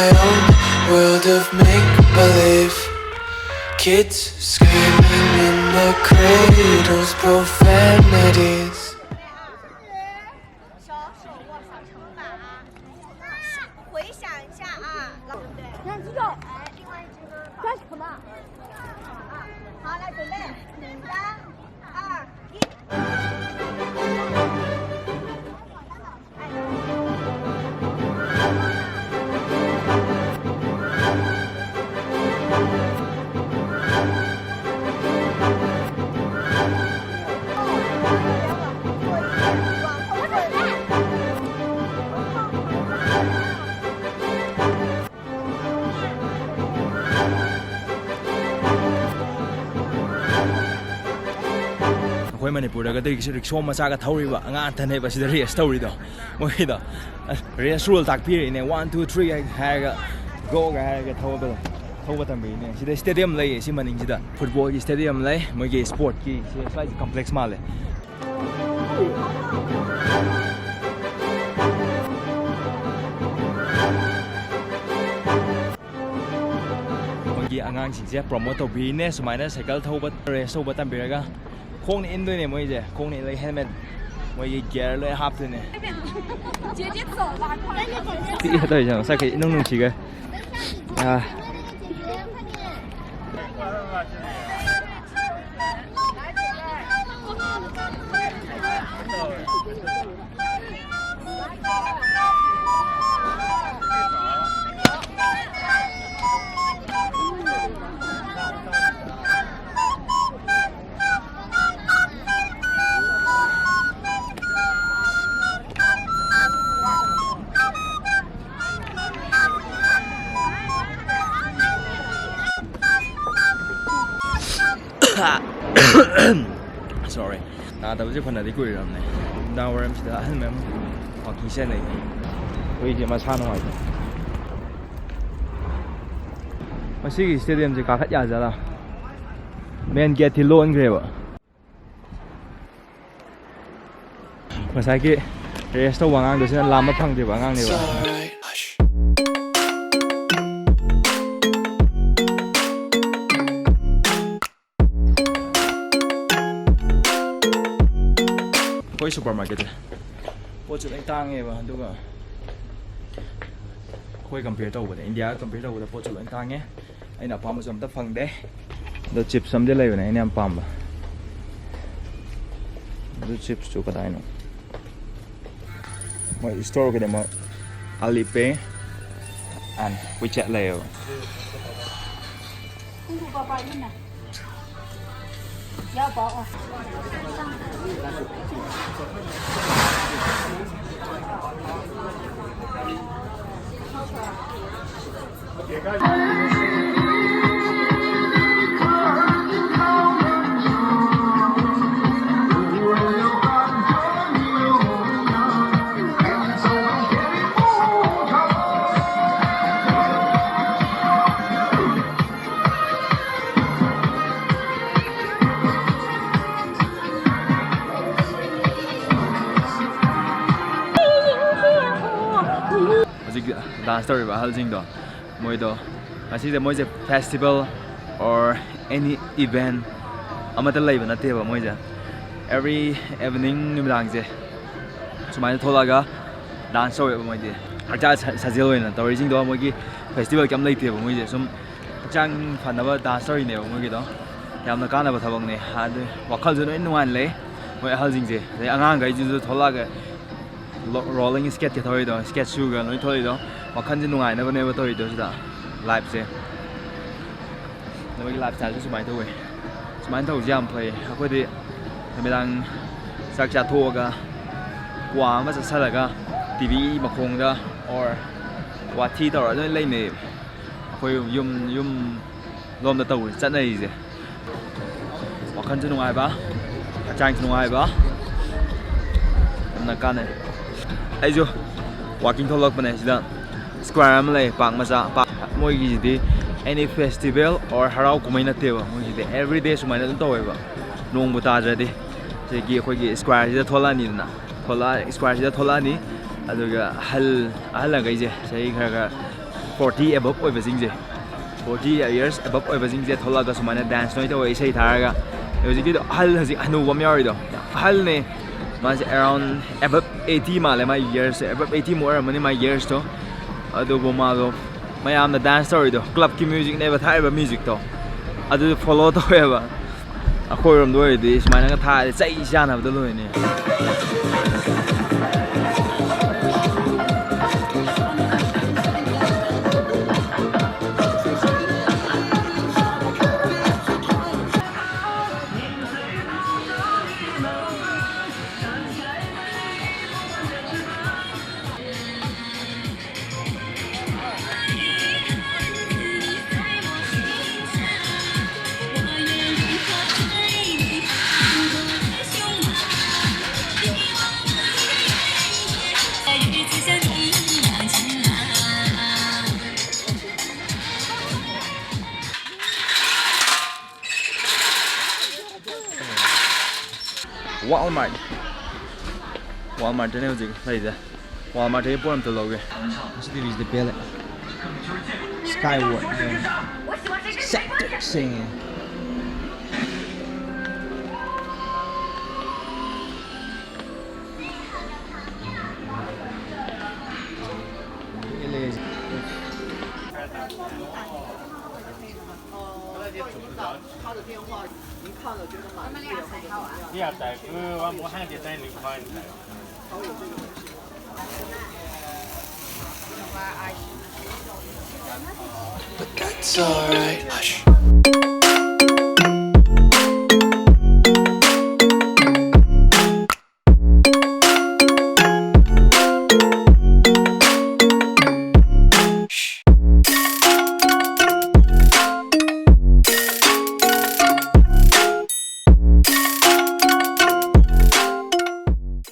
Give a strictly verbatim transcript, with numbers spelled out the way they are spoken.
World of make believe. Kids screaming in the cradles, profanities. 回想一下啊，老对不对？两只狗，哎，另外一只呢？干什么？好，来准备，三、二、一。 ꯑꯩꯈꯣꯏ ꯃꯅꯤꯄꯨꯔꯗꯒꯗꯤ rickshaw ꯃꯆꯥꯒ ꯊꯧꯔꯤꯕ ꯑꯉꯥꯡ ꯑꯊꯟꯅꯦꯕ ꯁꯤꯗ ꯔꯦꯁ ꯇꯧꯔꯤꯗꯣ꯫ ꯃꯣꯏꯗꯣ ꯔꯦꯁ ꯔꯨꯜ ꯇꯥꯛꯄꯤꯔꯛꯏꯅꯦ꯫ One, two, three ꯍꯥꯏꯔꯒ, ꯒꯣꯒ ꯍꯥꯏꯔꯒ ꯊꯧꯕ ꯊꯧꯕ ꯇꯝꯕꯤꯔꯤꯅꯦ꯫ ꯁꯤꯗ ꯁ꯭ꯇꯦꯗꯤꯌꯝ ꯂꯩꯌꯦ꯫ ꯁꯤ ꯃꯅꯤꯡꯁꯤꯗ ꯐꯨꯠꯕꯣꯜꯒꯤ ꯁ꯭ꯇꯦꯗꯤꯌꯝ ꯂꯩ꯫ ꯃꯣꯏꯒꯤ ꯁ꯭ꯄꯣꯔꯠꯀꯤ ꯁ꯭ꯋꯥꯏꯁꯦ ꯀꯝꯄ꯭ꯂꯦꯛꯁ ꯃꯥꯜꯂꯦ꯫ ꯃꯣꯏꯒꯤ ꯑꯉꯥꯡꯁꯤꯡꯁꯦ ꯄ꯭ꯔꯣꯃꯣꯠ ꯇꯧꯕꯤꯔꯤꯅꯦ꯫ ꯁꯨꯃꯥꯏꯅ ꯁꯥꯏꯀꯜ ꯊꯧꯕ, ꯔꯦꯁ ꯇꯧꯕ ꯇꯝꯕꯤꯔꯒ ꯈꯣꯡꯅ ꯏꯟꯗꯣꯏꯅꯦ ꯃꯣꯏꯁꯦ꯫ ꯈꯣꯡꯅ ꯏꯜꯂꯒ ꯍꯦꯜꯃꯦꯠ, ꯃꯣꯏꯒꯤ ꯒꯤꯌꯔ ꯂꯣꯏ ꯍꯥꯞꯇꯣꯏꯅꯦ꯫ ꯄꯤꯛꯑꯦ ꯇꯧꯔꯤꯁꯦ, ꯃꯁꯛ ꯏꯅꯨꯡ ꯅꯨꯡꯁꯤꯒꯩ꯫ ꯑꯥ꯫ Sorry. ꯅꯥꯗꯕꯁꯦ ꯐꯅꯗꯤ ꯀꯨꯏꯔꯕꯅꯦ꯫ ꯅꯨꯡꯗꯥꯡ ꯋꯥꯏꯔꯝꯁꯤꯗ ꯑꯍꯜ ꯃꯌꯥꯝ ꯋꯥꯀꯤꯡ ꯆꯦꯟꯅꯩ꯫ ꯍꯨꯏꯁꯦ ꯃꯁꯥ ꯅꯨꯡꯉꯥꯏꯇꯦ꯫ ꯃꯁꯤꯒꯤ ꯁ꯭ꯇꯦꯗꯤꯌꯝꯁꯦ ꯀꯥꯈꯠ ꯌꯥꯖꯥꯠꯂꯥ? ꯃꯦꯟ ꯒꯦꯠꯇꯤ ꯂꯣꯟꯈ꯭ꯔꯦꯕ꯫ ꯉꯁꯥꯏꯒꯤ ꯔꯦꯁ ꯇꯧꯕ ꯑꯉꯥꯡꯗꯨꯁꯤꯅ ꯂꯥꯝꯕ ꯐꯪꯗꯦꯕ ꯑꯉꯥꯡꯅꯦꯕ꯫ ꯑꯩꯈꯣꯏ ꯁꯨꯄꯔ ꯃꯥꯔꯀꯦꯠꯁꯦ ꯄꯣꯠꯁꯨ ꯂꯣꯏ ꯇꯥꯡꯉꯦꯕ, ꯑꯗꯨꯒ ꯑꯩꯈꯣꯏ ꯀꯝꯄꯤꯌꯔ ꯇꯧꯕꯗ, ꯏꯟꯗꯤꯌꯥꯒ ꯀꯝꯄꯤꯌꯔ ꯇꯧꯕꯗ ꯄꯣꯠꯁꯨ ꯂꯣꯏ ꯇꯥꯡꯉꯦ꯫ ꯑꯩꯅ ꯑꯄꯥꯝꯕꯁꯨ ꯑꯝꯇ ꯐꯪꯗꯦ꯫ ꯑꯗꯣ ꯆꯤꯞꯁ ꯑꯃꯗꯤ ꯂꯩꯕꯅꯦ ꯑꯩꯅ ꯌꯥꯝ ꯄꯥꯝꯕ꯫ ꯑꯗꯨ ꯆꯤꯞꯁꯇꯨ ꯀꯗꯥꯏꯅꯣ? ꯃꯣꯏ ꯁ꯭ꯇꯣꯔ ꯈꯨꯗꯤꯡꯃꯛ Alipay and WeChat ꯂꯩꯌꯦꯕ꯫ ꯍꯧꯖꯤꯛ ꯗꯥꯟꯁ ꯇꯧꯔꯤꯕ ꯑꯍꯜꯁꯤꯡꯗꯣ, ꯃꯣꯏꯗꯣ ꯉꯁꯤꯁꯦ ꯃꯣꯏꯁꯦ festival or any event ꯑꯃꯠꯇ ꯂꯩꯕ ꯅꯠꯇꯦꯕ꯫ ꯃꯣꯏꯁꯦ every evening, ꯅꯨꯃꯤꯗꯥꯡꯁꯦ ꯁꯨꯃꯥꯏꯅ ꯊꯣꯛꯂꯛꯑꯒ ꯗꯥꯟꯁ ꯇꯧꯋꯦꯕ꯫ ꯃꯣꯏꯗꯤ ꯍꯛꯆꯥꯡ ꯁꯥ-, ꯁꯥꯖꯦꯜ ꯑꯣꯏꯅ ꯇꯧꯔꯤꯁꯤꯡꯗꯣ, ꯃꯣꯏꯒꯤ ꯐꯦꯁꯇꯤꯚꯦꯜ ꯀꯩꯝ ꯂꯩꯇꯦꯕ꯫ ꯃꯣꯏꯁꯦ ꯁꯨꯝ ꯍꯛꯆꯥꯡ ꯐꯅꯕ ꯗꯥꯟꯁ ꯇꯧꯔꯤꯅꯦꯕ ꯃꯣꯏꯒꯤꯗꯣ꯫ ꯌꯥꯝꯅ ꯀꯥꯟꯅꯕ ꯊꯕꯛꯅꯦ꯫ ꯑꯗꯨ ꯋꯥꯈꯜꯁꯨ ꯂꯣꯏ ꯅꯨꯡꯉꯥꯏꯅ ꯂꯩ ꯃꯣꯏ ꯑꯍꯜꯁꯤꯡꯁꯦ꯫ ꯑꯗꯩ ꯑꯉꯥꯡꯈꯩꯁꯤꯁꯨ ꯊꯣꯛꯂꯛꯑꯒ ꯔꯣꯂꯤꯡ ꯁ꯭ꯀꯦꯠꯀ ꯊꯧꯔꯤꯗꯣ, ꯁ꯭ꯀꯦꯠ ꯁꯨꯒ ꯂꯣꯏ ꯊꯧꯔꯤꯗꯣ, ꯋꯥꯈꯜꯁꯦ ꯅꯨꯡꯉꯥꯏꯅꯕꯅꯦꯕ ꯇꯧꯔꯤꯗꯣ ꯁꯤꯗ꯫ ꯂꯥꯏꯐꯁꯦ, ꯃꯣꯏꯒꯤ ꯂꯥꯏꯐ ꯁ꯭ꯇꯥꯏꯜꯁꯦ ꯁꯨꯃꯥꯏꯅ ꯇꯧꯋꯦ꯫ ꯁꯨꯃꯥꯏꯅ ꯇꯧꯕꯁꯦ ꯌꯥꯝ ꯐꯩ꯫ ꯑꯩꯈꯣꯏꯗꯤ ꯅꯨꯃꯤꯗꯥꯡ ꯆꯥꯛ ꯆꯥꯊꯣꯛꯑꯒ ꯀ꯭ꯋꯥ ꯑꯃ ꯆꯠꯁꯜꯂꯒ, ꯇꯤ ꯚꯤ ꯃꯈꯣꯡꯗ or ꯋꯥꯊꯤ ꯇꯧꯔ ꯂꯣꯏ ꯂꯩꯅꯩꯌꯦꯕ꯫ ꯑꯩꯈꯣꯏ ꯌꯨꯝ, ꯌꯨꯝ ꯂꯣꯝꯗ ꯇꯧꯕ ꯆꯠꯅꯔꯤꯁꯦ꯫ ꯋꯥꯈꯜꯁꯨ ꯅꯨꯡꯉꯥꯏꯕ, ꯍꯛꯆꯥꯡꯁꯨ ꯅꯨꯡꯉꯥꯏꯕ, ꯌꯥꯝꯅ ꯀꯥꯟꯅꯩ꯫ ꯑꯩꯁꯨ ꯋꯥꯀꯤꯡ ꯊꯣꯛꯂꯛꯄꯅꯦ꯫ ꯁꯤꯗ ꯁ꯭ꯀ꯭ꯋꯥꯔ ꯑꯃ ꯂꯩ, ꯄꯥꯔꯛ ꯃꯆꯥ꯫ ꯄꯥꯔꯛ, ꯃꯣꯏꯒꯤꯁꯤꯗꯤ any festival or ꯍꯔꯥꯎ ꯀꯨꯝꯍꯩ ꯅꯠꯇꯦꯕ, ꯃꯣꯏꯒꯤꯗꯤ everyday ꯁꯨꯃꯥꯏꯅ ꯑꯗꯨꯝ ꯇꯧꯋꯦꯕ꯫ ꯅꯣꯡꯕꯨ ꯇꯥꯗ꯭ꯔꯗꯤ ꯁꯤꯒꯤ ꯑꯩꯈꯣꯏꯒꯤ ꯁ꯭ꯀ꯭ꯋꯥꯔꯁꯤꯗ ꯊꯣꯛꯂꯛꯑꯅꯤꯗꯅ, ꯊꯣꯛꯂꯛꯑ-, ꯁ꯭ꯀ꯭ꯋꯥꯔꯁꯤꯗ ꯊꯣꯛꯂꯛꯑꯅꯤ꯫ ꯑꯗꯨꯒ ꯑꯍꯜ, ꯑꯍꯜ ꯑꯈꯩꯁꯦ ꯆꯍꯤ ꯈꯔ ꯈꯔ forty above ꯑꯣꯏꯕꯁꯤꯡꯁꯦ, forty years above ꯑꯣꯏꯕꯁꯤꯡꯁꯦ ꯊꯣꯛꯂꯛꯑꯒ ꯁꯨꯃꯥꯏꯅ ꯗꯥꯟꯁ ꯅꯣꯏ ꯇꯧꯋꯦ, ꯏꯁꯩ ꯊꯥꯔꯒ꯫ ꯍꯧꯖꯤꯛꯀꯤꯗꯣ ꯑꯍꯜ, ꯍꯧꯖꯤꯛ ꯍꯅꯨꯕ ꯑꯃ ꯌꯥꯎꯔꯤꯗꯣ, ꯑꯍꯜꯅꯦ, ꯃꯥꯁꯦ around above eighty ꯃꯥꯜꯂꯦ, ꯃꯥꯒꯤ ꯌꯔꯁꯁꯦ above eighty ꯃꯨꯛ ꯑꯣꯏꯔꯝꯃꯅꯤ, ꯃꯥꯒꯤ ꯌꯔꯁꯇꯣ꯫ ꯑꯗꯨꯕꯨ ꯃꯥꯗꯣ ꯃꯌꯥꯝꯅ ꯗꯥꯟꯁ ꯇꯧꯔꯤꯗꯣ, ꯀ꯭ꯂꯕꯀꯤ ꯃ꯭ꯌꯨꯖꯤꯛꯅꯦꯕ ꯊꯥꯔꯤꯕ ꯃ꯭ꯌꯨꯖꯤꯛꯇꯣ, ꯑꯗꯨꯗꯣ ꯐꯣꯂꯣ ꯇꯧꯋꯦꯕ꯫ ꯑꯩꯈꯣꯏꯔꯣꯝꯗ ꯑꯣꯏꯔꯗꯤ ꯁꯨꯃꯥꯏꯅꯒ ꯊꯥꯔꯗꯤ ꯆꯩ ꯆꯥꯅꯕꯗ ꯂꯣꯏꯅꯦ꯫ Walmart꯫ Walmartꯇꯅꯦ ꯍꯧꯖꯤꯛ ꯂꯩꯔꯤꯁꯦ꯫ Walmartꯇꯒꯤ ꯄꯣꯠ ꯑꯝꯇ ꯂꯧꯒꯦ꯫ ꯉꯁꯤ ꯇꯤꯚꯤꯁꯤꯗꯤ ꯄꯦꯜꯂꯦ꯫ Skyworth꯫ ꯁꯦꯡꯇ꯭ꯔꯤꯛ ꯁꯦꯡꯉꯦ꯫ ꯄꯦꯜꯂꯦ꯫ But that's alright. Hush.